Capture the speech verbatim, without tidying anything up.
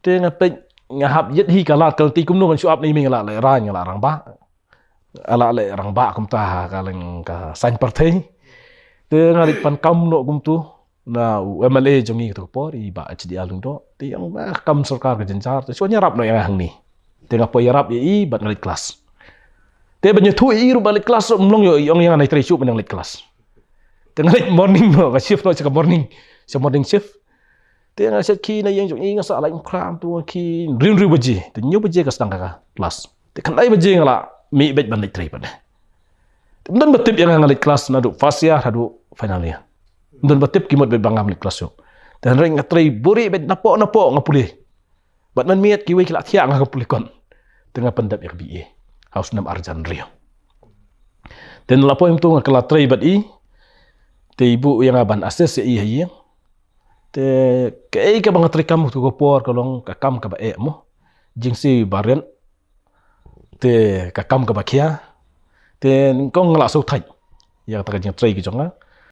Te nga peit nga hap ïit hi ka lad ka lynti kumno ngan shu ap ne i mei nga lah leh rang nga lah rangbah. Nga lah leh rangbah kumta ha ka leng ka saiñ pyrthei. Te nga leit pan kam noh kumtu na u M L A jong ngi kato ka por i Bah H D R Lyngdoh. Te ïa nga kam sorkar ka jynjar te shu ïarap noh ïa nga hangne. Te nga poi ïarap ïa i bad nga leit klas. Te ban ïathuh ïa i ruh ba leit klas ruh ym long ïoh, i ong ïa nga nai trei shuh ban ïa leit klas. Te nga leit morning noh, ka shift noh sha ka morning, sha morning shift. Te nga shet ki na ïing jong i nga sah lait mkhram tu ki hynriew hynriew baje. Te hynñiew baje ka sdang ka klas. Te khyndai baje nga la mih beit ban leit trei pat. Te ym don ba tip ïa nga, nga leit klas naduh first year haduh final year. Ym don ba tip ki mut beit ba ngam leit klas shuh. Te hynrei nga trei buhrieh beit napoh napoh nga pule. Bad mynmiet kiwei ki la thiah nga ka pule kot. Te nga pyndep ïa ka B A ha u snem arhajar hynriew. Te na la poi kumtu nga kylla trei bad i. Te i buh ïa nga ban assist ïa i ha ïing. Te kaei kaba nga trei kam kato ka por ka long ka kam kaba eh mo. Jingsiew ba rit. Te ka kam kaba khia. Te nyngkong nga la sngewthait ïa kata ka jingtrei ka jong nga.